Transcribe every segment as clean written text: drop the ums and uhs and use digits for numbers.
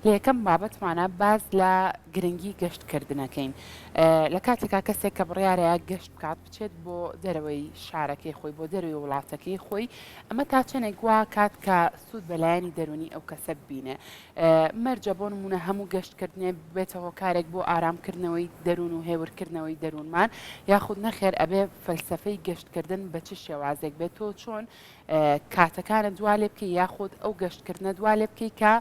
لە یەکەم بابەتمانە باس لە گرنگی گەشت کردنەکەین لە کاتێکا کەسێک کە بڕیارەیە گەشت بکات بچێت بۆ دەرەوەی شارەکەی خۆی بۆ دەروی وڵاتەکەی خۆی ئەمە تا چەندێک وا کات کە سوود بە لایەنی دەرونی ئەو کەسە ببینێ مەرجە بۆ نمونە هەموو گەشتکردنێ ببێتە هۆکارێک بۆ ئارامکردنەوەی دەروون و هێورکردنەوەی دەروونمان یاخود نەخێر ئەبێ فەلسەفەی گەشتکردن بە چ شێوازێک بێت تۆ چۆن کاتەکانت وا لێ بکەی یاخود ئەو گەشتکردنەت وا لێ بکەی کە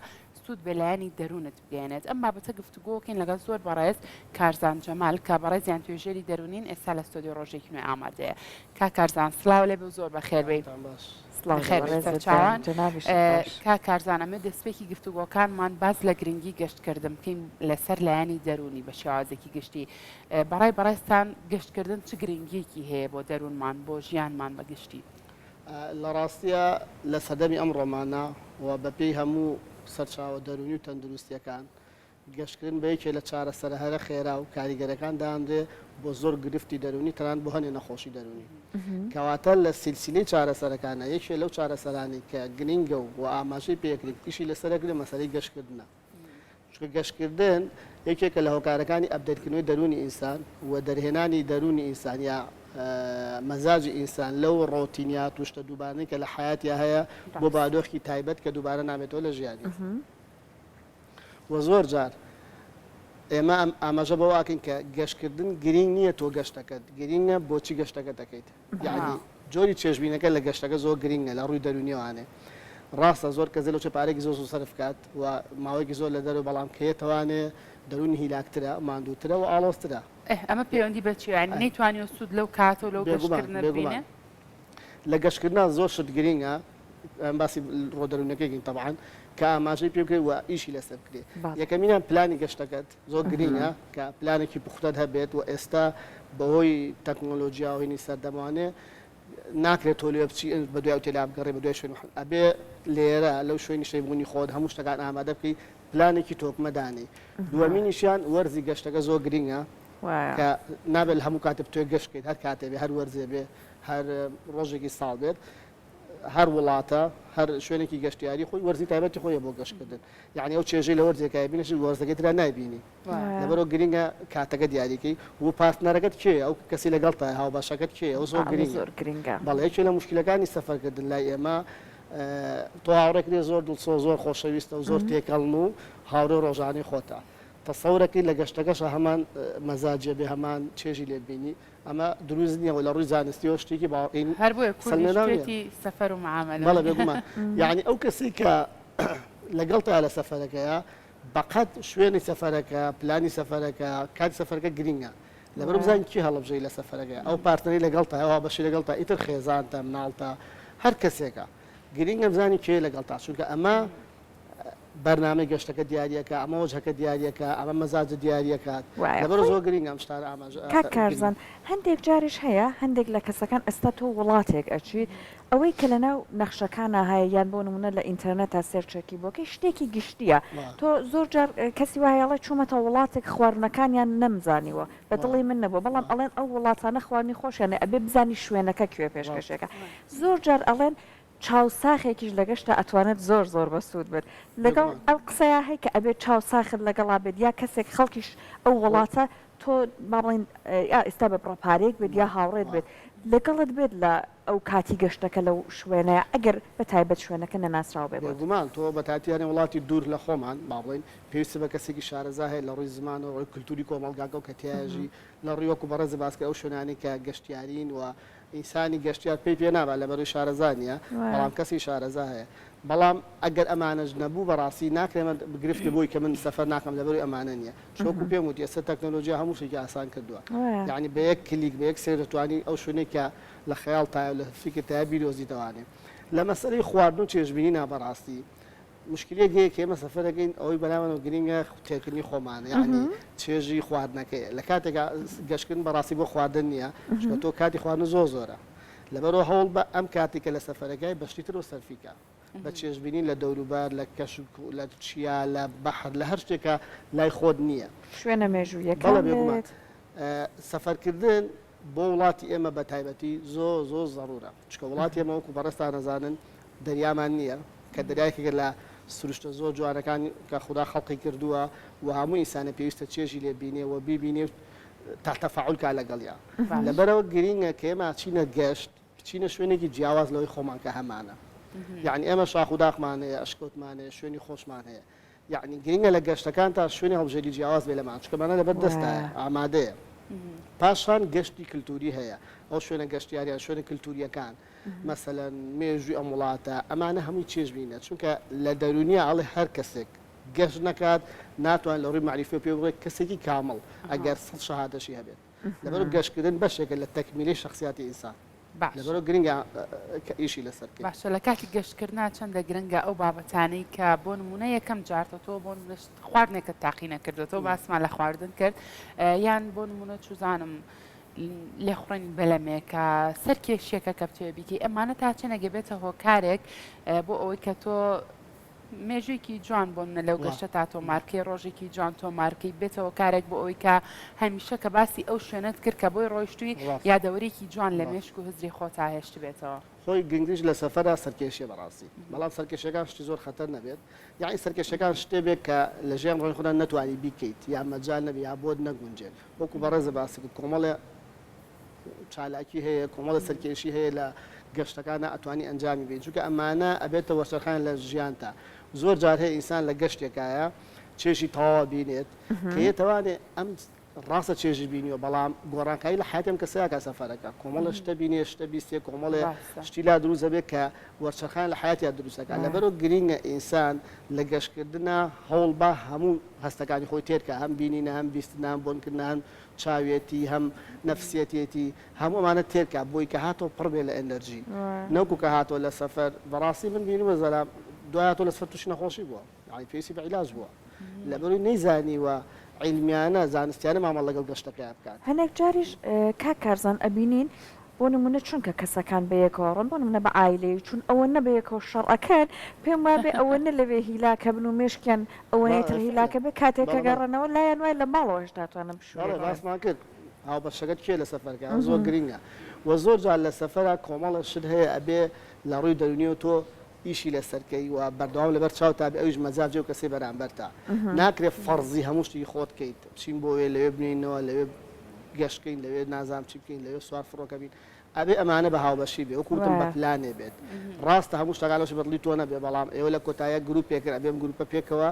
سوود بە لایەنی دەروونت بگەیەنێت. ئەم بابەتە گفتوگۆکەین لەگەڵ زۆر بەڕێز کارزان جەمال کە بەڕێزیان توێژەری دەروونین ئێستا لە ستۆدیۆ ڕۆژێکی نوێ ئامادەیە. کاک کارزان سڵاو لێ بێ و زۆر بەخێر بێی. سڵاوتان باش. سڵاو لە بەخێر بێی بەڕێزت سەرچاوان. جەنابیشت باش. کاک کارزان ئەمێ دەستپێکی گفتوگۆکانمان باس لە گرنگی گەشتکردن بکەین لەسەر لایەنی دەروونی بە شێوازێکی گشتی. بەڕای بەڕێزتان گەشتکردن چ گرنگیەکی هەیە بۆ دەروونمان بۆ ژیانمان بە گشتی؟ لە ڕاستیا لە سەردەمی ئەمڕۆمانا و بە پێی هەموو سەرچاوە دەروونی و تەندروستییەکان، گەشتکردن بە یەکێ لە چارەسەرە هەرە خێرا و کاریگەرەکان دانرێ بۆ زۆر گرفتی دەروونی تەنانەت بۆ هەنێ نەخۆشی دەروونی. کەواتە لە سیلسیلەی چارەسەرەکانا یەکێ لەو چارەسەرانەی کە گرینگە و ئاماژەی پێ ئەکرێ و ئیشی لەسەر ئەکرێ مەسەلەی گەشتکردنە. چونکە گەشتکردن یەکێکە لە هۆکارەکانی update کردنەوەی دەروونی ئینسان و دەرهێنانی دەروونی ئینسان یا مەزاجی ئینسان لەو ڕۆتینیات و شتە دووبارەی کە لە حەیاتیا هەیە بۆ بارودۆخی تایبەت کە دووبارە نابێتەوە لە ژیانی و زۆر جار ئێمە ئاماژە بەوە ئەکەین کە گەشتکردن گرینگ نییە تۆ گەشتەکەت گرینگە بۆچی گەشتەکە دەکەیت یەعنی جۆری چێژبینەکە لە گەشتەکە زۆر گرینگە لە ڕووی دەروونیەوانێ ڕاستە زۆر کەس لەوچە پارێکی زۆر زۆر سەرف کات و ماوەیەکی زۆر لە دەرەوە بەڵام کە یەتەوانێ دەروونی هیلاکترە ماندووترە و ئاڵۆزترە. ئه ئەمە پەیوەندی بە چیە یانی نەیتوانیوە سوود لەو کاتە و لەو بێگومان گەشتکردنە بێگومان ببینێ؟ لە گەشتکردنا زۆر شت گرینگە ئەم باسی ڕۆ دەروونەکەی کەین تەبعەن کە ئاماژەی پێ بکرێت و ئیشی لەسەر بکرێ بەڵێ. یەکەمینان پلانی گەشتەکەت زۆر گرینگە کە پلانێکی پوختەت هەبێت و ئێستا بەهۆی تەکنۆلۆجیا و هینی سەردەمانێ ناکرێت تۆ لێ بچی بە دوای ئوتێلا بگەڕێ بە دوای شوێن ئەبێ لێرە لەو شوێنی شەیبوونی خۆت هەموو شتەکان ئامادە بکەی پلانێکی تۆکمە دانێی دووەمینیشیان وەرزی گەشتەکە زۆر گرینگە کە نابێت لە هەموو کاتێ بتوێ گەشت بکەیت هەر کاتێ بێ هەر وەرزێ بێ هەر ڕۆژێکی ساڵ بێت هەر وڵاتە هەر شوێنێکی گەشتیاری خۆی وەرزی تایبەتی خۆیە بۆ گەشتکردن یعنی ئەو چێژەی لە وەرزێکا بینیش وەرزەکەی ترا نایبینی لەبەرەوە گرنگە کاتەکە دیاریکەی و partner ەکەت کێیە ئەو کەسی لەگەڵتە هاوبەشەکەت کێیە ئەو زۆر گرنگە زۆر گرنگە بەڵێ یەکێ لە مشکلەکانی سەفەرکردن لای ئێمە تۆ هاوڕێک لێ زۆر دڵسۆ زۆر خۆشەویستە و زۆر تێکەڵن و هاوڕێ ڕۆژانەی خۆتە تەسەورەکەی لە گەشتەکەشە هەمان مەزاجێ بێ هەمان چێژی لێ بینی ئەمە دروست نییە و لە ڕووی زانستیەوە شتێکی باوەڕین هەر بۆیە کوردیش سەلمێنراو نییە. توێتی سەفەر و معامەلە. بەڵێ بێگومان یەعنی ئەو کەسەی کە لەگەڵتایە لە سەفەرەکەیا بەقەد شوێنی سەفەرەکە پلانی سەفەرەکە کاتی سەفەرەکە گرینگە لەبەر بزانین کێ هەڵبژێری لە سەفەرەکەیا ئەو partner ەی لەگەڵتایە ئەو هاوبەشەی لەگەڵتا ئیتر خێزانتە مناڵتە هەر کەسێکە گرینگە بزانی کێ لەگەڵتا چونکە ئەمە بەرنامەی گەشتەکە دیاریەکا، ئەمە وەجهەکە دیاریەکا، ئەمە مەزاجە دیاریەکات، وایە لەبەرئەوە خۆی. زۆر گرینگە ئەم شتانە ئاماژە کاک گرینگە. کارزان هەندێک جاریش هەیە هەندێک لە کەسەکان ئێستا تۆ وڵاتێک ئەچیت ئەوەی کە لەناو نەخشەکانا هەیە یان بۆ نمونە لە ئینتەرنێتا search ێکی بۆ کەی شتێکی گشتیە تۆ زۆر جار کەسی وا هەیە ئەڵێ چومەتە وڵاتێک خواردنەکانیان نەمزانیوە بە دڵی من نەبووە بەڵام ئەڵێن ئەو وڵاتانە خواردنی خۆشیان هەیە ئەبێ بزانی شوێنەکە کوێ پێشکەشەکە زۆر جار ئەڵێن چاو ساخێکیش لە گەشتا ئەتوانێت زۆر زۆر بەسوود بێت لەگەڵ بێگومان. ئەو قسەیا هەی کە ئەبێت چاو ساخت لەگەڵا بێت یا کەسێک خەڵکیش ئەو وڵاتە تۆ با بڵێین یا ئێستا بە بڕە پارەیەک بێت یا هاوڕێت بێت لەگەڵت بێت لە ئەو کاتی گەشتەکە لەو شوێنەیا ئەگەر بە تایبەت شوێنەکە نەناسراو بێ بۆت. بێگومان تۆ بە تایبەتی هەنێ وڵاتی دوور لە خۆمان با بڵێین پێویستت بە کەسێکی شارەزا هەیە لە ڕووی زمان و ڕووی کلتوری کۆمەڵگاکەو کە تیایەژی لە ڕووی وەکو بەڕێزت باس کرد ئەو شوێنانەی کە گەشتیارین و ئینسانی گەشتیار پێی پێ نابات لەبەرئەوەی شارەزا نیە بەڵام کەسی شارەزا هەیە بەڵام ئەگەر ئەمانەش نەبوو بەڕاستی ناکرێ من گرفت بۆی کە من سەفەر ناکەم لەبەرئەوەی ئەمانە نیە چونکە پێم وتی ئێستا تەکنەلۆجیا هەموو شتێکی ئاسان کردووە یعنی بە یەک کلیک بە یەک سەیر دەتوانی ئەو شوێنەی کە لە خەیاڵتایە و لە فیکرتایە بیدۆزیتەوانێ لە مەسەلەی خواردن و چێژبینی نا بەڕاستی موشکیلەیەک هەیە کە ئێمە سەفەرەکەین ئەوەی بەلامانەوە گرینگە تێرکردنی خۆمانە یعنی چێژی خواردنەکەیە لە کاتێکا گەشتکردن بەڕاستی بۆ خواردن نییە چونکە تۆ کاتی خواردن زۆر زۆرە لەبەرەوە هەوڵ بە ئەم کاتی کە لە سەفەرەکای بە شتی ترەوە سەرفی کە بە چێژبینین لە دەوروبەر لە کەش لە چیا لە بەحر لە هەر شتێکە لای خۆت نییە شوێنە مێژوویەکان بەڵێ بێگومان بێت. سەفەرکردن بۆ وڵاتی ئێمە بە تایبەتی زۆر زۆر زەڕورە چونکە وڵاتی ئێمە وەکو بەڕێزتان ئەزانن دەریامان نییە کە دەریا یەکێکە لە. سروشتە زۆر جوانەکان کە خودا خەڵقی کردووە و هەموو ئینسانێ پێویستە چێژی لێ بینێ و بیبینێ و تا تەفاعول کا لەگەڵیا. لەبەرئەوە گرینگە کە ئێمە ئەچینە گەشت بچینە شوێنێکی جیاواز لەوەی خۆمان کە هەمانە. یەعنی ئێمە شاخ و داخمان هەیە، ئەشکەوتمان هەیە، شوێنی خۆشمان هەیە. یەعنی گرینگە لە گەشتەکانتا شوێنی هەڵبژێری جیاواز بێ لەمان چونکە ئەمانە لەبەر دەستایە، ئامادەیە. پاشان گەشتی کلتوری هەیە، ئەو شوێنە گەشتیاریان، شوێنە کلتورییەکان. مەسەلەن مێژووی ئەم وڵاتە ئەمانە هەمووی چێژ بینە چونکە لە دەرونیا ئەڵێ هەر کەسێک گەشت نەکات ناتوانێت لە ڕووی مەعریفیەوە پێ بڵێ کەسێکی کامڵ ئەگەر سەد شەهادەشی هەبێت لەبەر گەشتکردن بەشێکە لە تەکمیلەی شخصیاتی ئینسان لەبەر گرنگە کە ئیشی لەسەر بکەین. باشە لە کاتی گەشتکردنا چەندە گرنگە ئەو بابەتانەی کە بۆ نمونە یەکەم جارتە تۆ بۆ نمونە خواردنێکت تاقی نەکردوەوە باسمان لە خواردن کرد یان بۆ نمونە چوزانم لێخوڕینی بەلەمێکە، سەرکێشیەکە کە بتەوێ بیکەی، ئەمانە تا چەندێک ئەبێتە هۆکارێک بۆ ئەوەی کە تۆ مێژوویەکی جوان بۆ منە لەو گەشتە تا تۆمارکەی ڕۆژێکی جوان تۆمارکەی بێتە هۆکارێک بۆ ئەوەی کە هەمیشە کە باسی ئەو شوێنەت کرد کە بۆی ڕۆیشتووی یادەوەریکی جوان لە مێشک و هزری خۆتا هێشتبێتەوە. خۆی گرنگتریش لە سەفەرا سەرکێشیە بەڕاستی بەڵام سەرکێشیەکان شتی زۆر خەتەر نەبێت یەعنی سەرکێشیەکان شتێ بێت کە لە ژیان ڕۆی خۆدا نەتوانی بیکەیت یا مەجال نەبێ یا بۆت نەگونجێت وەکو بەڕێزە باسی کرد کۆمەڵێ چالاکی هەیە کۆمەڵە سەرکێشی هەیە لە گەشتەکانە ئەتوانی ئەنجامی بین چونکە ئەمانە ئەبێتە وەرچەرخان لە ژیانتا زۆر جار هەیە ئینسان لە گەشتێکایە چێژی تەواوە بینێت کە یەتوانێ ئەم ڕاستە چێژی بینیوە بەڵام گۆڕانکاری لە حەیاتی ئەم کەسەیا کە سەفەرەکە کۆمەڵە شتە بینێ شتە بیستێ کۆمەڵێ شتی لا دروست ئەبێ کە وەرچەرخان لە حەیاتیا دروست ئەکا لەبەرئەوە گرینگە ئینسان لە گەشتکردنا هەوڵ با هەموو هەستەکانی خۆی تێر کا هەم بینینە هەم بیستنە هەم بۆنکردنە هەم چاویەتی هەم نەفسیەتیەتی هەموو ئەمانە تێر کا بۆی کە هاتەوە پڕ بێ لە ئێنەرجی نەوەکو کە هاتەوە لە سەفەر بەڕاستی من بینیومە زەلام دوای هاتەوە لە سەفەر تووشی نەخۆشی بووە. یانی پێویستی بە عیلاج بووە لەبەرئەوەی نەیزانیوە عیلمیانە زانستیانە مامەڵە لەگەڵ گەشتەکەیا بکات. هەنێک جاریش کاک کارزان ئەبینین بۆ نمونە چونکە کەسەکان بەیەکەوە ڕۆن بۆ نمونە بە عایلەیی چون ئەوەنە بەیەکەوە شەڕ ئەکەن پێم وابێ ئەوەنە لەوێ هیلاکە بن و مێشکیان ئەوەنەی تر هیلاکە بێ کاتێک کە گەڕێنەوە لایان وایە لە ماڵەوە هێشتا ئەتوانن پشوو بەڵێ باسمان کرد هاوبەشەکەت کێ لە سەفەرکە ئەوە زۆر گرینگە وە زۆر جار لە سەفەرا کۆمەڵە شت هەیە ئەبێ لە ڕووی دەروونیەوە تۆ ئیشی لەسەر کەی و بەردەوام لەبەر چاوتا بێ ئەویش مەجال جێ و کەسەی بەرامبەرتە ناکرێ فەرزی هەموو شتێکی خۆت کەیت بچین بۆ وێ لەوێ بمێنینەوە لەوێ گەشت کەین لەوێ نازانم چی بکەین لەوێ سوار فڕۆکە بین ئەبێ ئەمانە بە هاوبەشی بێ وەکو وتم بە پلانێ بێت ڕاستە هەموو شتەکان لەوشی بە دڵی تۆ نەبێ بەڵام ئێوە لە کۆتاییا گروپێکن ئەبێ ئەم گروپە پێکەوە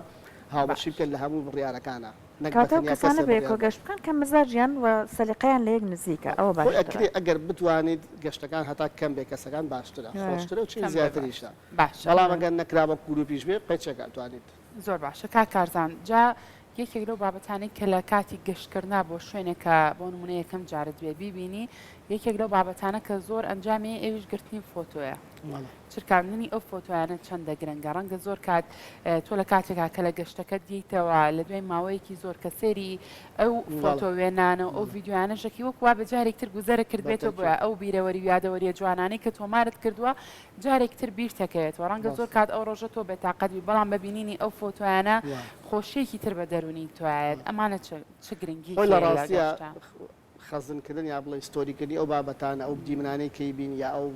هاوبەشی بکەن لە هەموو بڕیارەکانا نەک بە کەواتە ئەو تەنیا کەسانە کەسێ بەیەکەوە بڕیار گەشت بکەن کە مزاجیان و سەلیقەیان لە یەک نزیکە ئەوە خۆی باشترە. ئەکرێ ئەگەر بتوانیت گەشتەکان هەتا کەم بێ کەسەکان باشترە خۆشترە و چێژ کەم بێ زیاتریشە باشە بەڵام ئەگەر نەکرا وەک گروپیش بێ قەیچێکە ئەتوانیت. زۆر باشە کاک کارزان جا یەکێک لەو بابەتانەی کە لە کاتی گەشتکردنا بۆ شوێنێک کە بۆ نمونە یەکەم جارت بێ بیبینی یەکێک لەو بابەتانە کە زۆر ئەنجامی ئەویش گرتنی فۆتۆیە چرکاندنی ئەو فۆتۆیانە چەندە گرنگە ڕەنگە زۆر کات تۆ لە کاتێکا کە لە گەشتەکەت دیتەوە لە دوای ماوەیەکی زۆر کە سێری ئەو فۆتۆ وێنانە و ئەو ڤیدیۆیانە ژەکی وەک وا بە جارێک تر گوزەرە کردبێتەوە بۆیە ئەو بیرەوەری و یادەوەریە جوانانەی کە تۆمارت کردووە جارێک تر بیرتەکەوێتەوە ڕەنگە زۆر کات ئەو ڕۆژە تۆ بێتاقەت بی بەڵام بە بینینی ئەو فۆتۆیانە خۆشیەکی تر بە دەروونی تۆیایەت ئەمانە چ گرنگیەکی هەیە لە گەشتە؟ خەزن کردن یا بڵێی story کردنی ئەو بابەتانە ئەو دیمەنانەی کەی بینی یا ئەو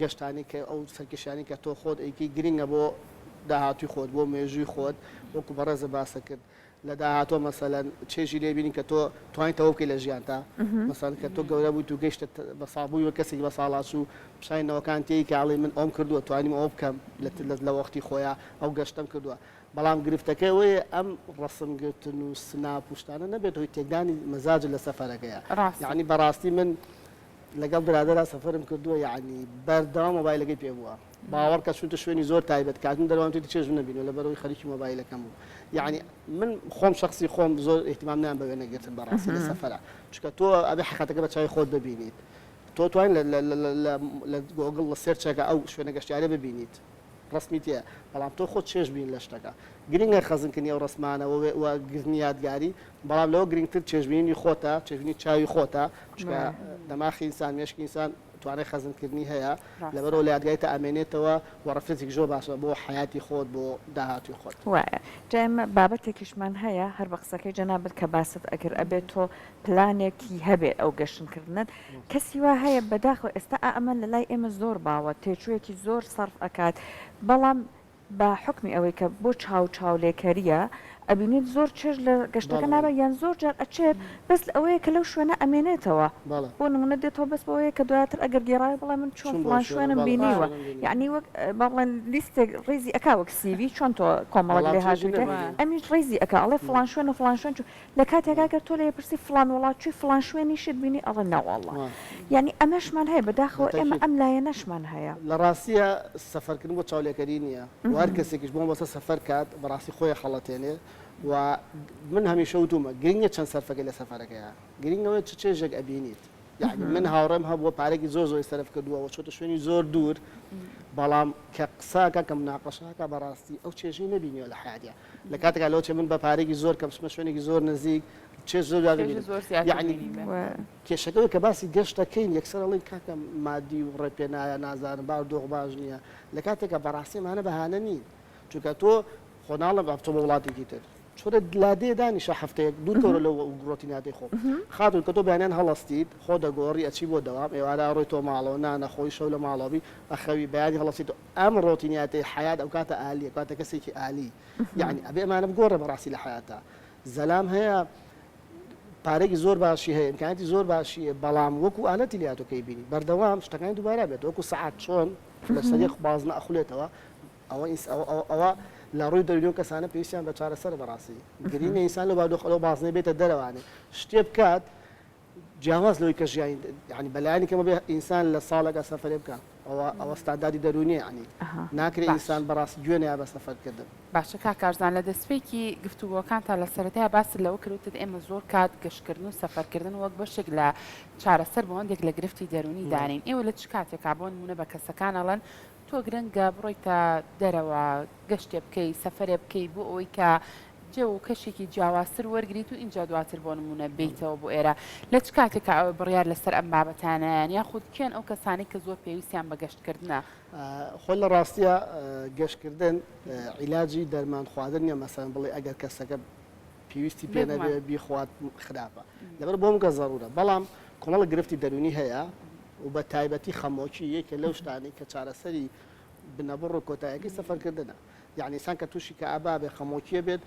گەشتانەی کە ئەو سەرکێشیانەی کە تۆ خۆت ئەیکەی گرنگە بۆ داهاتووی خۆت بۆ مێژووی خۆت وەکو بەڕێزە باست کرد لە داهاتوە مەسەلەن چێژی لێ بینی کە تۆ توانیت ئەوە بکەی لە ژیانتا مەسەلەن کە تۆ گەورە بوویت و گەیشتە بە ساڵ بووی وە کەسێکی بە ساڵاچوو پیشانی نەوەکان تێی کە ئەڵێی من ئەوم کردووە توانیم ئەوە بکەم لە وەختی خۆیا ئەو گەشتەم کردووە بەڵام گرفتەکە ئەوەیە ئەم ڕەسم گرتن و سناپ و شتانە نەبێت هۆی تێکدانی مەزاجت لە سەفەرەکەیا ڕاستە. یەعنی بەڕاستی من لەگەڵ برادەرا سەفەرم کردووە یەعنی بەردەوام مۆبایلەکەی پێ بووە باوەڕکە چونتە شوێنی زۆر تایبەت کاتم دەروام توی چێژم نەبینوە لەبەرئەوەی خەریکی مۆبایلەکەم بووم یەعنی من خۆم شەخسی خۆم زۆر ئیهتیمام نام بە وێنەگرتن بەڕاستی لە سەفەرا چونکە تۆ ئەبێ حەقیقەتەکە بە چاوی خۆت ببینیت تۆ توانیت لە لە لە لە لە گۆگڵ لە search ەکە ئەو شوێنە گەشتیارە ببینیت ڕەسمی تێیە بەڵام تۆ خۆت چێژ بین لە شتەکە گرنگە خەزنکردنی ئەو ڕەسمانە و گرتنی یادگاری بەڵام لەوە گرنگتر چێژبینینی خۆتە چێژبینی چاوی خۆتە چونکە دەماخی ئینسان مێشکی ئینسان توانای خەزنکردنی هەیە لەبەرئەوە لە یادگاری تا ئەمێنێتەوە و reference ێکی زۆر باشە بۆ حەیاتی خۆت بۆ داهاتووی خۆت. وایە جا ئێمە بابەتێکیشمان هەیە هەر بە قسەکەی جەنابت کە باست ئەکرد ئەبێت تۆ پلانێکی هەبێ ئەو گەشتن کردنەت کەسی وا هەیە بەداخەوە ئێستا ئا ئەمە لەلای ئێمە زۆر باوە تێچوویەکی زۆر سەرف ئەکات بەڵام. بە حوکمی ئەوەی کە بۆ چاو چاولێکەریە ئەبینیت زۆر چێژ لە گەشتەکە نابا یان زۆر جار ئەچێت بەس لە ئەوەیە کە لەو شوێنە ئەمێنێتەوە بۆ نمونە دێتەوە بەس بۆیە کە دواتر ئەگەر گێڕایە بڵێ من چۆن فڵان شوێنم بینیوە یعنی وەک با بڵێن لیستێک ڕیزی ئەکا وەک CV چۆن تۆ کۆمەڵک لێ هاتوویتە ئەمیش ڕیزی ئەکا ئەڵێ فڵان شوێن و فڵان شوێن چوو لە کاتێکا گەر تۆ لێ پرسی فڵان وڵات چووی فڵان شوێنیشت بینی ئەڵێ نەواڵڵا یعنی ئەمەشمان هەیە بەداخەوە ئێمە ئەم لایەنەشمان هەیە. لە ڕاستیا سەفەرکردن بۆ چاولێکەری نییە و هەر کەسێکیش بۆ مەبەستە سەفەر کات بەڕاستی خۆی ئەخەڵەتێنێ و من هەمیشە وتومە گرنگ نییە چەند سەرفەکەی لە سەفەرەکەیا گرنگ ئەوەیە چ چێژێک ئەبینیت یعنی من هاوڕێم هەبووە پارێکی زۆر زۆری سەرف کردووە و چۆتە شوێنی زۆر دوور بەڵام کە قساکە کە مناقەشاکە بەڕاستی ئەو چێژەی نەبینیوە لە حیاتیا لە کاتێکا لەوە چێ من بە پارێکی زۆر کەم بچمە شوێنێکی زۆر نزیک چێژ زۆر زیاتر چێژی بینم زۆر زیاتر یعنی بینی بێ. کێشەکە ئەوەیە کە باسی گەشت دەکەین یەکسەر ئەڵێین کاکە مادی و ڕێپێنایە نازانم بارودۆخ باش نییە لە کاتێکا بەڕاستی ئەمانە بەهانە نین چونکە تۆ خۆ ناڵێم با بچۆ بۆ وڵاتێکی تر چۆرە لادێ دانیشە هەفتەیەک دوور کەورە لەو ڕۆتیناتەی خۆ خاتون کە تۆ بەیانیان هەڵەستیت خۆ دەگۆڕی ئەچی بۆ دەوام ئێوارە ئەڕۆی تۆ ماڵەوە نان ئەخۆی شەو لە ماڵەوە بی ئەخەوی بەیانی هەڵەستیت ئەم ڕۆتیناتەی حەیات ئەوکاتە ئالیە کاتە کەسێکی ئالی یعنی ئەبێ ئەمانە بگۆڕێ بەڕاستی لە حەیاتا زەلام هەیە پارەیەکی زۆر باشی هەیە ئیمکاناتی زۆر باشی هەیە بەڵام وەکو ئالەتی لێهاتوو کەی بینی بەردەوام شتەکانی دووبارە بێت وەکو سەعات چۆن لەسەر یەک بازنە ئەخولێتەوە ئەوە ئینس ئەوە ئەوە ئەوە لە ڕووی دەروونی ئەو کەسانە پێویستیان بە چارەسەرە بەڕاستی گرینگە ئینسان لەو بارودۆخە لەو بازنەیە بێتە دەرەوانێ شتێ بکات جیاواز لەوەی کە ژیانی یانی بەلایەنی کەمەوە بێ ئینسان لە ساڵێکا سەفەرێ بکا ئەوە ئەوە ستانداردی دەروونیە یانی ناکرێ باش. ئینسان بەڕاستی گوێ نەیا بە سەفەر کردن. باشە کاک کارزان لە دەستپێکی گفتوگۆکانتا لە سەرەتایا باست لەوە کرد وتت ئێمە زۆر کات گەشتکردن و سەفەرکردن وەک بەشێک لە چارەسەر بۆ هەندێک لە گرفتی دەروونی دانێین ئێوە لە چ کاتێکا بۆ نموونە بە کەسەکان ئەڵێن تۆ گرنگە بڕۆیتە دەرەوە گەشتێ بکەی سەفەرێ بکەی بۆ ئەوەی کە جەو و کەشێکی جیاوازتر وەرگریت و ئینجا دواتر بۆ نموونە بێیتەوە بۆ ئێرە لە چ کاتێکا ئەوە بڕیار لەسەر ئەم بابەتانەیان یاخود کێن ئەو کەسانەی کە زۆر پێویستیان بە گەشتکردنە؟ خۆ لە ڕاستیا گەشتکردن عیلاجی دەرمان خواردن نیە مەسەلەن بڵێ ئەگەر کەسەکە پێویستی پێ نەبێ بیخوات خراپە لەبەر بۆم کە زەرورە بەڵام کۆمەڵە گرفتی دەروونی هەیە و بە تایبەتی خەمۆکی یەکێ لەو شتانەی کە چارەسەری بنەبڕ و کۆتایەکەی سەفەرکردنە یەعنی ئینسان کە تووشی کەئابە بێت خەمۆکیە بێت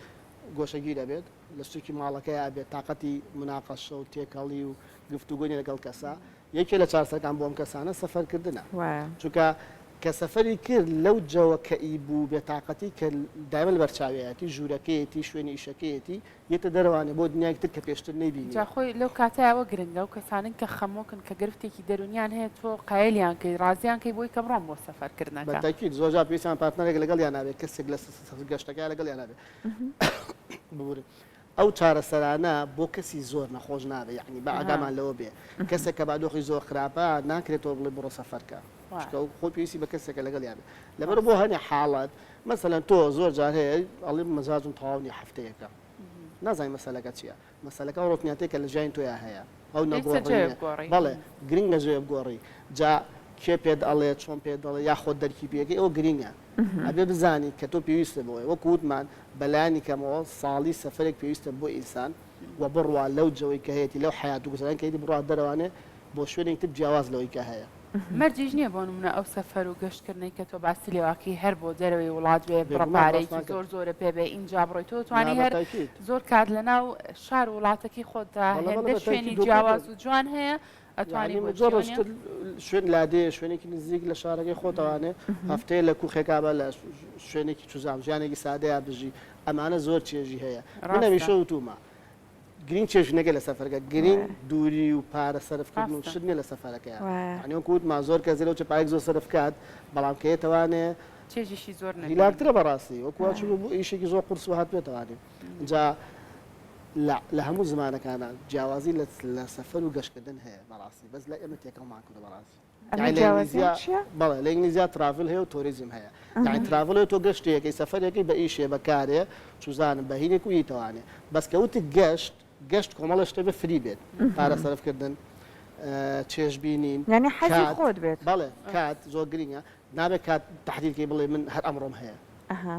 گۆشەگیر ئەبێت لە سوکی ماڵەکەیا ئەبێت تاقەتی مناقەشە و تێکەڵی و گفتوگۆی نیە لەگەڵ کەسا یەکێ لە چارسەرەکان بۆ ئەم کەسانە سەفەرکردنە چونکە کە سەفەری کرد لەو جەوە کە ئی بوو بێتاقەتی کە دایمە لەبەر چاویەتی ژوورەکەیەتی شوێنی ئیشەکەیەتی یەتە دەرەوانێ بۆ دنیایەکی تر کە پێشتر نەیبینیوە. جا خۆی لەو کاتەیا ئەوە گرنگە ئەو کەسانەی کە خەمۆکن کە گرفتێکی دەرونیان هەیە تۆ قایلیان کەی ڕازیان کەی بۆی کە بڕۆن بۆ سەفەر بە کردنەکە. تەئکید زۆر جار پێویستیان پارتنەرێک لەگەڵیانا بێت کەسێک لە گەشتەکەیا لەگەڵیانا بێت ببورن ئەو چارەسەرانە بۆ کەسی زۆر نەخۆش نابێت یەعنی با ئاگامان لەوە بێ کەسێک کە بادۆخی زۆر خراپە ناکرێت تۆ بڵێ بڕۆ سەفەر کە چونکە ئەو خۆی پێویستی بە کەسێکە لەگەڵیا بێت لەبەر بۆ هەنێ حاڵەت مەسەلەن تۆ زۆر جار هەیە ئەڵێ مەزاجم تەواو نیە هەفتەیەکە نازانی مەسەلەکە چییە مەسەلەکە ئەو ڕۆتیناتەیە کە لە ژیانی تۆیا هەیە ئەو نەگۆڕینە بەڵێ گرنگە جێ بگۆڕی جا کێ پێت ئەڵێ چۆن پێت دەڵێ یا خۆت دەرکی پێەکەی ئەو گرنگە ئەبێ بزانی کە تۆ پێویستە بۆی وەکو وتمان بەلایەنی کەمەوە ساڵی سەفەرێک پێویستە بۆ ئینسان و بڕوا لەو جەوەی کە هەیەتی لەو حەیات و گوزەران کە هەیەتی بڕوا دەرەوانێ بۆ شوێنێکی تر جیاواز لەوەی کە هەیە. مەرجیش نییە بۆ نموونە ئەو سەفەر و گەشتکردنەی کە تۆ باسی لێواکەی هەر بۆ دەرەوەی وڵات بێ بڕە بێگومان ڕاست پارەیەکی ناکەن. زۆر زۆرە پێ بێ ئینجا بڕۆی تۆ نا دەتوانی بە هەر تاکید. زۆر کات لەناو شار و وڵاتەکەی خۆتدا بەڵێ بەڵێ هێندە بە تاکید شوێنی دۆکەی جیاواز تۆ. و جوان هەیە ئەتوانی یانی بۆ مجەڕەد چی وەنیە؟ شتت شوێن لادێ شوێنێکی نزیک لە شارەکەی خۆتەوانێ هەفتەیە لە کوخێکا بە لە شوێنێکی چوزام ژیانێکی سادەیا بژی ئەمانە زۆر چێژی هەیە من ڕاستە. هەمیشە وتومە گرینگ چێژینەکە لە سەفەرەکە گرینگ دووری و پارە سەرفکردن و ڕاستە. شت نیە لە سەفەرەکەیا یانی وەکو وتمان زۆر کەس لەو چ پارەیەک زۆر سەرف کات بەڵام کە یەتەوانێ چێژیشی زۆر نەبینی. هیلاکترە بەڕاستی وەکو وا چوو بۆ ئیشێکی زۆر قورس و هاتبێتەوانێ جا لە لە هەموو زمانەکانا جیاوازی لە لە سەفەر و گەشتکردن هەیە بەڕاستی بەس لای ئێمە تێکەڵمان کردوە بەڕاستی ئەمە یانی لە جیاوازیان ئینگلیزیا چییە؟ بەڵێ لە ئینگلیزیا travel هەیە و tourism هەیە یانی travel هەیە تۆ گەشتێکەی سەفەرێکەی بە ئیشێ بە کارێ چوزانم بە هینێک و یتەوانێ بەس کە وتت گەشت گەشت کۆمەڵە شتە بێ فری بێت پارە سەرف کردن چێژ بینین یانی حەزی کات خۆت بێت. بەڵێ کات زۆر گرینگە نابێت کات تەحدید کەی بڵێ من هەر ئەمڕۆم هەیە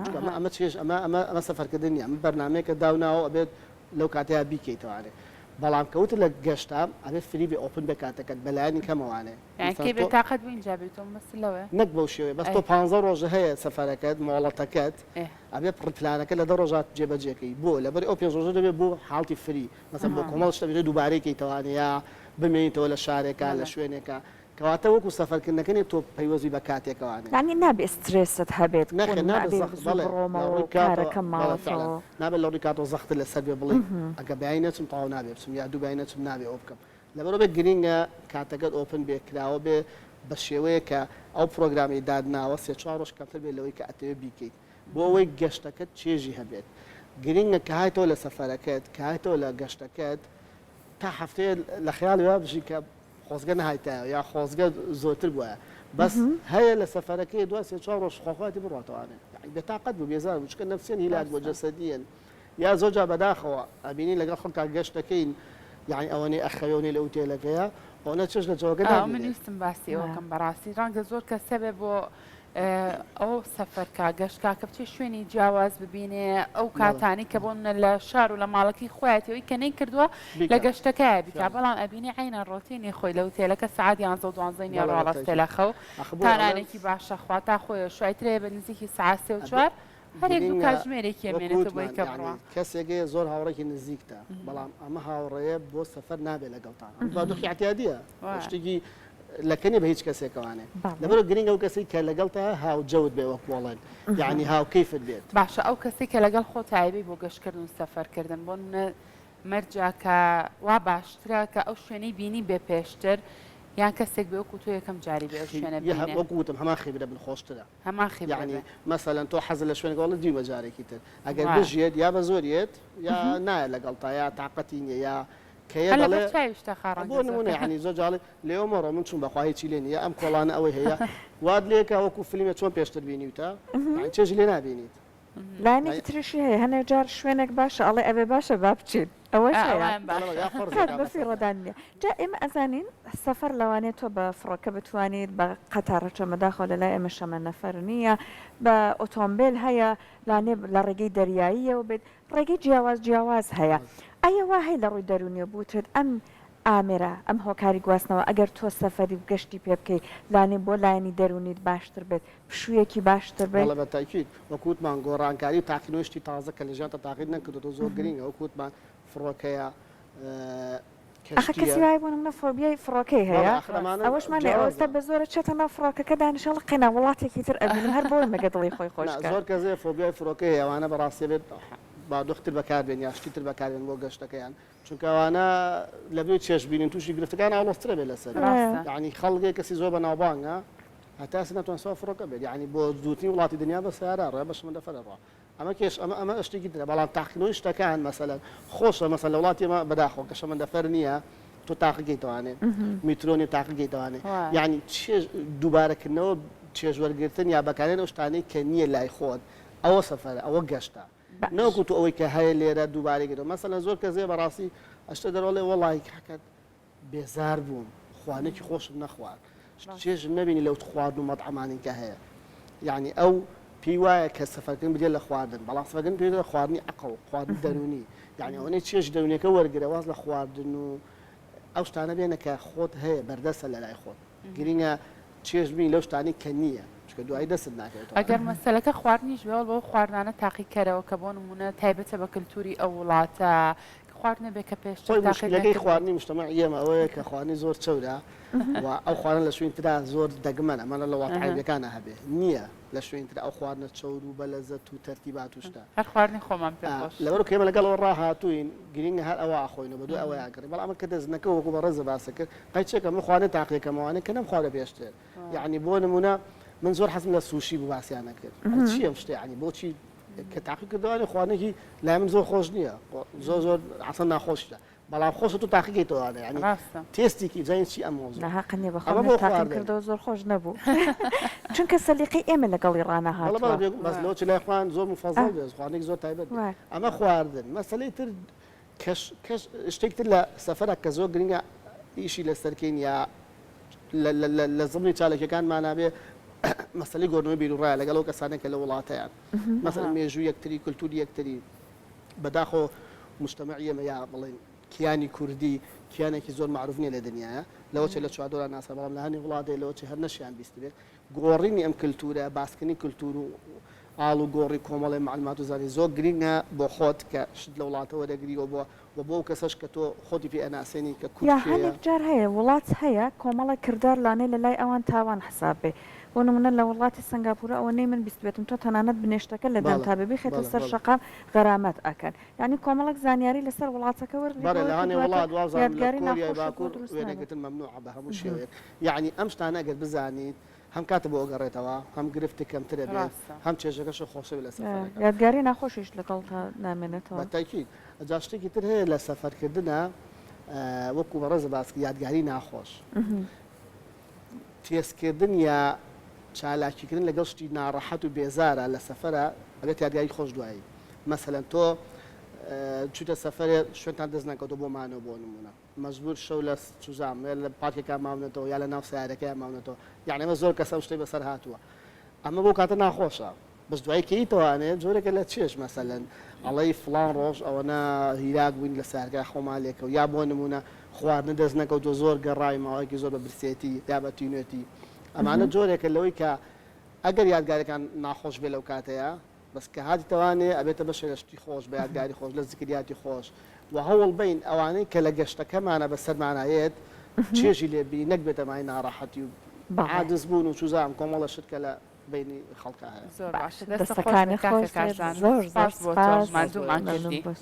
چونکە ئەمە ئەمە چێژ ئەمە ئەمە ئەمە سەفەرکردن نییە ئەمە بەرنامەیەکە داوناوە ئەبێت لەو کاتەیا بیکەیتەوانێ. بەڵام کە وتت لە گەشتام ئەبێ free بێ open بێ کاتەکەت بە لایەنی کەمەوانێ یانی مەسەلەن کەی تۆ بێتاقەت بووی ئینجا بێی تۆ مەبەستت لەوەیە؟ نەک بەو شێوەیە بەس ئەی تۆ پانزە ڕۆژە هەیە سەفەرەکەت مۆڵەتەکەت ئێ ئەبێ پڕ پلانەکە لە دە ڕۆژا جێبەجێ کەی بۆ لەبەر ئەو پێنج ڕۆژە دەبێ بۆ حاڵتی free مەسەلەن بۆ ئەها کۆمەڵ شت ئەبێ دووبارەی کەیتەوانێ یا بمێنیتەوە لە شارێکا لە بەڵێ شوێنێکا کەواتە وەکو سەفەرکردنەکە نیە تۆ پەیوەست بی بە کاتێکەوانێ. یانی نابێ سترێست هەبێت بۆ نەخێر نمونە نابێ ئەبێ زەخت زوو بەڵێ لە بڕۆمەوە ڕووی و کاتەوە کارەکەم بەڵێ فعلا ماوەتەوە. نابێت لە ڕووی کاتەوە زەختت لەسەر بێ بڵێی ئەگەر بەیانی نەچم تەواو نابێ بچم یا دوو بەیانی نەچم نابێ ئەوە بکەم لەبەرئەوە بێ گرینگە کاتەکەت open بێ کراوە بێ بە شێوەیەک کە ئەو پرۆگرامەی داتناوە سێ چوار ڕۆژ کەمتر بێت لەوەی کە ئەتەوێ بیکەیت بۆ ئەوەی گەشتەکەت چێژی هەبێت گرینگە کە هاتەوە لە سەفەرەکەت کە هاتەوە لە گەشتەکەت تا هەفتەیە لە خەیاڵی وا بژی کە خۆزگە نەهایتایەوە یا خۆزگە زۆرتر بوایە بەس هەیە لە سەفەرەکەی دوای سێ چوار ڕۆژ خواخواتی بڕاتەوانێ یانی بێتاقەت بوو بێزار بوو چونکە نەفسیەن هیلاک بووە ڕاستە. جەسەدیەن یا زۆر جار بەداخەوە ئەبینین لەگەڵ خەڵکا گەشت دەکەین یانی ئەوەنەی ئەخەوێ ئەونەی لە ئوتێلەکەیە ئەوەنە چێژ لە جەوەکە ئا من نابینێت. ویستم باسی ئەوە وا. کەم بەڕاستی ڕەنگە زۆر کەس هەبێ بۆ ئەو سەفەر کا گەشت کا کە بچێ شوێنی جیاواز ببینێ ئەو بەڵێ. کاتانەی کە بۆ نمونە لە شار و لە ماڵەکەی خۆیەتی ئەوی کە نەیکردووە لە بیکا گەشتەکەیا بیکا فعلا. بەڵام ئەبینی عەینە ڕۆتینی خۆی لە ئوتێلەکە سەعات یانزە و دوانزەی بەڵێ نیەڕۆ بە ڕاستێ تەئکید لە خەو ئەخ بۆیە تا ئەڵێم نانێکی باشە خوا تا خۆی ئەشوای ترێ بە نزیکی سەعات سێ و ئەبێ چوار هەر یەک دوو گرینگە کاتژمێرێکی وەک ئەمێنێتەوە بۆی وتمان کە یانی بڕوا. کەسێک هەیە زۆر هاوڕێکی نزیکتە بەڵام ئەمە هاوڕێیە بۆ سەفەر نابێ لەگەڵتان ئەمە بارودۆخی ئیعتیادیە وایە. شتێکی لەکە نیە بە هیچ کەسێکەوانێ بەڵێ. لەبەرئەوە گرینگە ئەو کەسەی کە لەگەڵتە هاوجەوت بێ وەک وەڵێن یانی هاوکەیفت بێت. باشە ئەو کەسەی کە لەگەڵ خۆتا ئەیبەی بۆ گەشتکردن و سەفەرکردن بۆ نمونە مەرجە کە وا باشترە کە ئەو شوێنەی بینی بێ پێشتر یان کەسێک بێ وەکو تۆ یەکەم جاری بێ ئەو شوێنە بینێ؟ وەکو وتم هەمان خیبرە بن خۆشترە. هەمان خیبرە یەعنی بێ. مەسەلەن تۆ حەزت لە شوێنێکە وەڵا دیومە جارێکی تر ئەگەر وایە. بژیێت یا بە زۆر یێت یا نایە لەگەڵتا یا تاقەتی نیە یا کە یە هەر لەبەر دەڵێ چاویشتە خا بۆ ڕەنگە زۆر نمونە کە. یەعنی زۆر جار ئەڵێ لێوە مەڕۆ من چووم بەخوا هیچی لێ نیە ئەم کۆڵانە ئەوەی هەیە وات لێکا وەکو فلیمێ چۆن پێشتر بینیوتە یەعنی چێژی لێ نابینیت. لایەنێکی تریشی هەیە هەنێ جار شوێنێک باشە ئەڵێ ئەبێ باشە با بچین ئەوەش ئا هەیە ئەوەیان بەڵێ باشە. یا فەرزێکا کات بەسەرتا. بەفیڕۆدان نیە جا ئێمە ئەزانین سەفەر لەوانەیە تۆ بە فڕۆکە بتوانیت بە قەتارە چۆن بەداخەوە لەلای ئێمە شەمەنەفەر نیە بە ئۆتۆمبێل هەیە لانێ لە ڕێگەی دەریاییەوە بێت ڕێگەی جیاواز جیاواز هەیە ئایا وا هەیە لە ڕووی دەروونیەوە بوترێت ئەم ئامێرە ئەم هۆکاری گواستنەوە ئەگەر تۆ سەفەری و گەشتی پێ بکەی لانێ بۆ لایەنی دەروونیت باشتر بێت پشوویەکی باشتر بێت؟ بەڵێ بە تەئکید وەکو وتمان گۆڕانکاری و تاقینەوەی شتی تازە کە لە ژیانتا تاقیت نەکردۆتەوە زۆر گرینگە وەکو وتمان فڕۆکەیە ئەخە کەشتیە. کەسی وایە بۆ نمونە فۆبیای فڕۆکەی بەڵێ هەیە ئاخر ئەمانە ئەوەشمان لێ جیاوازە. ئێستا بە زۆرە چێتە ناو فڕۆکەکە دانیشە ئەڵێ قەینا وڵاتێکی تر ئەبینم هەر بۆی مەگە دڵی خۆی خۆش نا کات. زۆر کەس هەیە فۆبیای فڕۆکەی هەیە ئەوانە بەڕاستی ئەبێت بارودۆخی تر بەکار بێن یا شتی تر بەکار بێن بۆ گەشتەکەیان چونکە ئەوانە لەبری چێژ بینین تووشی گرفتەکان ئاڵۆزترە بێت لەسەری ڕاستە. یانی خەڵکێک کەسی زۆر بەناوبانگە هەتا ئێستا نەتوان سوار فڕۆکە بێت یانی بۆ دوورترین وڵاتی دنیا بە سەیارە ڕۆ بە شەمەندەفەرە ڕۆ ئەمە کێش ئەمە ئەمە شتێکی ترە بەڵام تاقیکردنەوەی شتەکان مەسەلەن خۆشە مەسەلەن لە وڵاتی ئێمە بەداخەوە کە شەمەندەفەر نییە تۆ تاقیگەیتەوانێ میترۆ نیە تاقیگەیتەوانێ یانی چێژ دووبارەکردنەوە چێژ وەرگرتن یا بەکارهێنانی ئەو شتانەی کە نییە لای خۆت ئەوە سەفەرە ئەوە گەشتە نەوەکو تۆ ئەوەی کە هەیە لێرە دووبارەی کەیتەوە مەسەلەن زۆر کەس هەیە بەڕاستی ئەشتە دەرەوە ئەڵێ وەڵاهی کاکە بێزار بووم خوانێکی خۆشم نەخوارد چێژم نەبینی لەو خواردن و مەتعەمانەی کە هەیە یعنی ئەو پێی وایە کە سەفەرکردن بریتیە لە خواردن بەڵام سەفەرکردن پێویستە لە خواردنی عەقڵ خواردنی دەروونی یعنی ئەوەنەی چێژ دەروونیەکە وەرگرە واز لە خواردن و ئەو شتانە بێنە کە خۆت هەیە بەردەستە لەلای خۆت گرینگە چێژ ببینی لەو شتانەی کە نییە چونکە دوایی دەستت ناکەوێتەوە. ئەگەر مەسەلەکە خواردنیش بێ بەو خواردنانە تاقیکەرەوە کە بۆ نموونە تایبەتە بە کلتوری ئەو وڵاتە خواردنە بێ کە پێشتر خۆی تاقیت موشکیلەکەی نەکردبێت. خواردنی موجتەمەعی ئێمە ئەوەیە کە خواردنی زۆر چەورە و ئەو خواردنە لە شوێنی ترا زۆر دەگمەنە مەلا لە وڵاتە عەرەبیەکانا هەبێ نییە لە شوێنی ترا ئەو خواردنە چەور و بەلەزەت و تەرتیبات و شتە. هەر خواردنی خۆمان پێ خۆشە. لەبەرئەوە کە ئێمە لەگەڵ ئەوە ڕاهاتووین گرینگە هەر ئەوە ئەخۆین و بەدوای ئەوەیا ئەگەڕێین بەڵام ئەمە کە دەست نەکەوت وەکو بەڕێزت باست کرد قەیچێکە من خواردن تاقیەکەمەوانێ کە نەمخواردە پێشتر یەعنی بۆ نموونە من زۆر حەزم لە سوشی بوو باسیان نەکرد چی ئەم شتە یەعنی بۆچی کە تاقی کردوانێ خواردنێکی لای من زۆر خۆش نییە زۆر زۆر عەسڵەن ناخۆشیشە بەڵام خۆشە تۆ تاقیکەیتەوانێ یەعنی ڕاستە. تێستێکی بزانین چی ئەم مەوزوع نا هەق نیە بەخۆم ئەمە منیش بۆ تاقیم خواردن. کردەوە زۆر خۆش نەبوو چونکە سەلیقەی ئێمە لەگەڵی بەڵێ ڕانەهاتووە. بەڵێ بێگومان بەس لەوە چ لای خۆیان زۆر موفەزەڵ بێ خواردنێکی زۆر تایبەت بێ وایە. ئەمە خواردن مەسەلەی تر کەش کەش شتێکی تر لە سەفەرا کە زۆر گرنگە ئیشی لەسەر کەین یا لە لە لە لە زمنی چاالکیەکانمانا بێ مەسەلەی گۆڕنەوەی بیروڕایە لەگەڵ ئەو کەسانەی کە لە وڵاتەیان مەسەلەن مێژوو یەکتری کولتوری یەکتری بەداخەوە موجتەمەعی ئێمە یا بڵێین. کیانی کوردی کیانێکی زۆر مەعروف نیە لە دنیایا لەوەچێ لە چواردەورا ناسرا بەڵام لە هەنێ وڵات هەیە لەوەچێ هەر نەشیان بیستبێ گۆڕینی ئەم کلتورە باسکردنی کلتور و ئاڵ و گۆڕی کۆمەڵێ مەعلومات و زانیاری زۆر گرینگە بۆ خۆت کە شت لە وڵاتە وەرەگری و بۆ و بۆ ئەو کەسەش کە تۆ خۆتی پێ ئەناسێنی کە کورد یا کێیە. هەنێک جار هەیە وڵات هەیە کۆمەڵێک کردار لانەی لە لای ئەوان تاوان حساب بێ بۆ نمونە لە وڵاتی سەنگاپورە ئەوەنەی من بیستبێتم تۆ تەنانەت بنێشتەکە لە بەڵێ دەمتا بێ بیخەیتە بەڵێ سەر بەڵێ. شەقام غەرامەت ئەکەن یانی کۆمەڵێک زانیاری لەسەر وڵاتەکە وەرگری بەڵێ بۆ لە ئەوەی کە هەنێ دواتر وڵات وابزانم لە یادگاری کۆریای ناخۆشت بۆ باکور دروست نەبێ. وێنەگرتن مەمنوعە بە هەموو شێوەیەک یەعنی ئەم شتانە ئەگەر بزانیت هەم کاتت بۆ ئەگەڕێتەوە هەم گرفت کەمتر ئەبێت ڕاستە. هەم چێژەکەشت خۆشتر بێت لە سەفەرەکە. یادگاری ناخۆشیش لەگەڵتا نامێنێتەوە. بە تەئکید. جا شتێکی تر هەیە لە سەفەرکردنا وەکو بەڕێزت باست کرد یادگاری ناخۆش. تێستکردن یا چالاکیکردن لەگەڵ شتی ناڕەحەت و بێزارە لە سەفەرا ئەبێتە یادگاری خۆش دوایی. مەسەلەن تۆ چوویتە سەفەرێ شوێنتان دەست نەکەوتووە بۆ مانەوە بۆ نموونە. مەجبور شەو لە چوزام یا لە پارکێکا ماونەتەوە یا لە ناو سەیارەکەیا ماونەتەوە یەعنی ئەمە زۆر کەس ئەم شتەی بەسەر هاتووە ئەمە بۆ کاتە ناخۆشە بەس دوایی کە ئیتەوانێ جۆرێکە لە چێژ مەسەلەن ئەڵێی فڵان ڕۆژ ئەوەنە هیلاک بووین لە سەیارەکەیا خۆمان لێکەوت یا بۆ نموونە خواردنە دەست نەکەوتووە زۆر گەڕاوی ماوەیەکی زۆر بە برسێتی یا بە تینوێتی ئەمانە جۆرێکە لەوەی کە ئەگەر یادگاریەکان ناخۆش بێ لەو کاتەیا بەس کە هاتیتەوانێ ئەبێتە بەشێ لە شتی خۆش بە یادگاری خۆش لە زکریاتی خۆش وە هەوڵ بەین ئەوانەی کە لە گەشتەکەمانا بەسەرمانا یەت چێژی لێ بینین نەک بێتە مایەی ناڕەحەتی و بەڵێ. عاجز بوون و چوزانم کۆمەڵە شت کە لە بەینی خەڵکا هەیە. زۆر باشە دەستت خۆش دەستەکانت بێت کاکە خۆش بێت کارزان زۆر زۆر سپاس بۆ تۆ سپاس ماندوومان مەمنون کردی. بۆ.